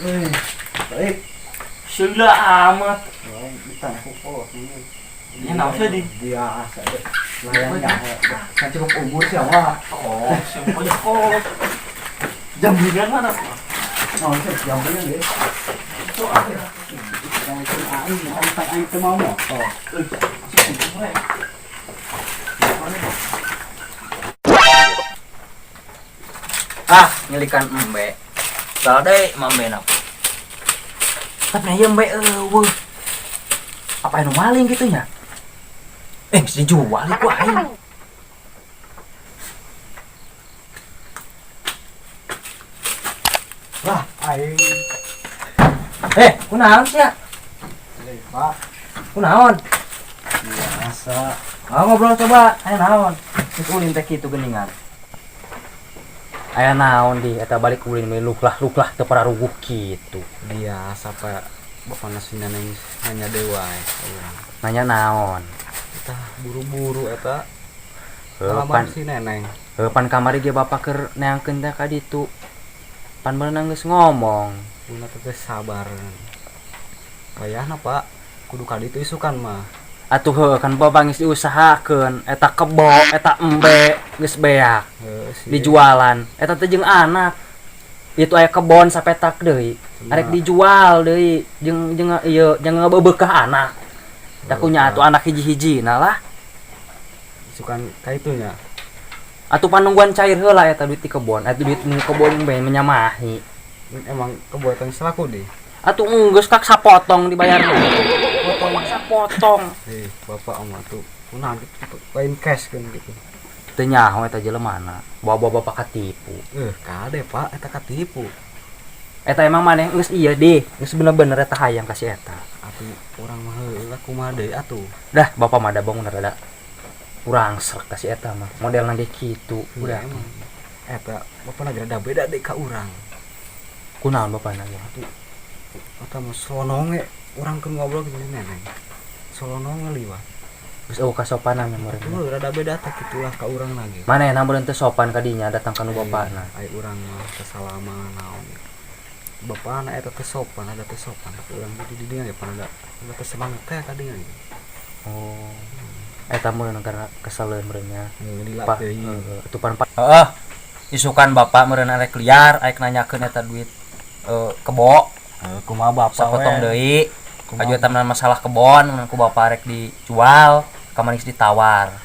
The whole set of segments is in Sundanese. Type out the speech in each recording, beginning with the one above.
Baik. Sudah amat. Ditanya ku kolot ini. Ya naon sih di? Biasa deh. Layan ya. Kan cukup umur sih wah. Oh, semuanya kolot. Jambingan mana? Oh, sih jambingan deh. Itu ada. Aing aing aing teu mau motor. Ah, ngelikan embe. Salah deh, mambe nap. Tapi nya embe eueuh. Apa anu maling gitu nya? Eh, mesti dijual ku aing. Lah, aing. Eh, kunaon sih ya? Eh, Pak, Kunaon? biasa. Mau ngobrol coba, aya naon? Geus ulin teh kitu geuningan. Aya naon di eta balik ulin we luklah-luklah teu pararuguh kitu. Biasa, Pak. Bapak nasi neneng hanya dewa urang. Nanya naon? Eta buru-buru eta. Heuh, Salaman pan si neneng. heuh, pan kamari ge bapak keur neangkeun teh ka ditu. Pan beunang geus ngomong. Guna teh sabar. Wayahna, Pak. Kudu ka ditu isukan mah. Atuh heuh kan bapak geus diusahakeun eta kebo, eta embe geus beak Heuh sih. dijualan. Eta teh jeung anak. Itu aya kebon sapetak deui. Arek dijual deui jeung jeung ieu jeung ngabebeukah anak. Da kunya atuh anak hiji-hiji nah lah. Isukan ka itu nya. Atuh panungguan cair heula eta duit di kebon, eta duit nu kebon bae menyamahi. Emang kebuatan selaku deh. Atuh geus kak sapotong dibayar. Potong sapotong. Eh, bapak mah tuh kunaon gitu lain cash kan gitu. Teu nyaho eta jelemana. Bawa-bawa bapak katipu. Eh, kade Pak, eta katipu. Eta emang maneh geus ieu deh, geus bener-bener eta hayang ka si eta. Atuh urang mah heueuh lah kumaha deui atuh. Dah bapak mah da bangun rada kurang srek ka si eta mah. Modelna ge kitu. Udah Udah. emang. Eta bapak na rada beda deui ka urang. Kunaon bapak na ge? Eta mah solononge urang keur ngobrol gitu neneng. Solononge liwat. Geus eueuh kasopanan nya meureun. Tuh rada beda teh kitulah ka urang lagi. Manehna meureun teu sopan ka dinya datang ka nu bapakna. Ai urang mah teu salaman naon. Bapakna eta teh sopan, ada teh sopan, tapi urang di dinya ge pan ada teh semangat teh ka dinya gitu. Oh. Eta meureun karena keseleun meureun nya. Lila Pak, deui. heeh, atuh pan heeh. Isukan bapak meureun arek liar, arek nanyakeun eta duit kebo. Heuh, kumaha bapak Sapotong we. deui. Kaju eta meureun masalah kebon, meureun ku bapak arek dijual, kamari geus ditawar.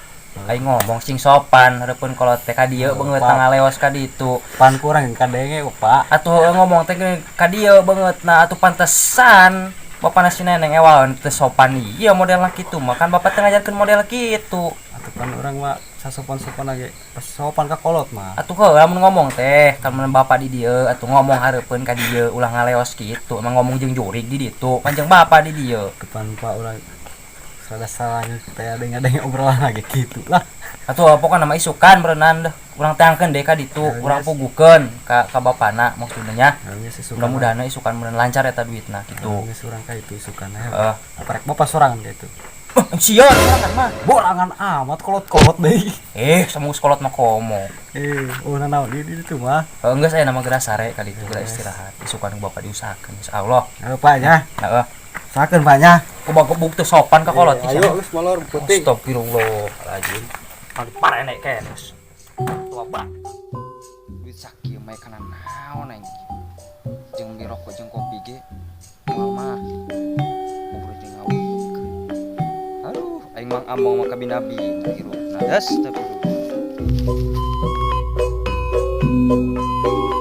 Aing ngomong sing sopan hareupeun kolot teh ka dieu beungeut ngaleos ka ditu. Pan kurang kadenge Pak. Atuh ngomong teh ka dieu beungeut nah atuh pantesan bapak si neneng ewaeun teu sopan ieu modelna kitu mah kan bapak teh ngajarkeun model kitu. Atuh kan urang mah sasopan-sopan lagi pas sopan ka kolot mah. Atuh heuh lamun ngomong teh kan mun bapak di dieu atuh ngomong hareupeun ka dieu ulah ngaleos kitu emang ngomong jeung jurig di ditu panjang bapak di dieu. Depan Pak urang sada salahnya teh ada ngadeng obrolan lagi gitu lah. Atuh pokona mah isukan berenang deh urang teangkeun deui ka ditu urang pugukeun ka bapana maksudna nya. Mudah-mudahan isukan meureun lancar eta duitna kitu. Geus urang ka itu isukan heeh. Apa rek bapak sorangan ka itu? Sieun sorangan mah. Borangan amat kolot-kolot deui. Eh, samu kolot mah komo. Eh, oh naon di ditu mah. Heuh geus aya nama geura sare ka ditu geura istirahat. Isukan ku bapak diusahakeun insyaallah. Heuh Pak nya. Heeh. Usahakeun Pak nya. Ku bukti sopan ka kolot. Ayo geus molor peuting. Astagfirullahaladzim. Paling parah nek kenes. Tua banget. Duit sakieu mah kana naon anjing. Jeung beli rokok jeung kopi ge moal mah. Ngobrol jeung ngawurkeun. Aduh, aing mang among mah kabinabi hirupna. Astagfirullah.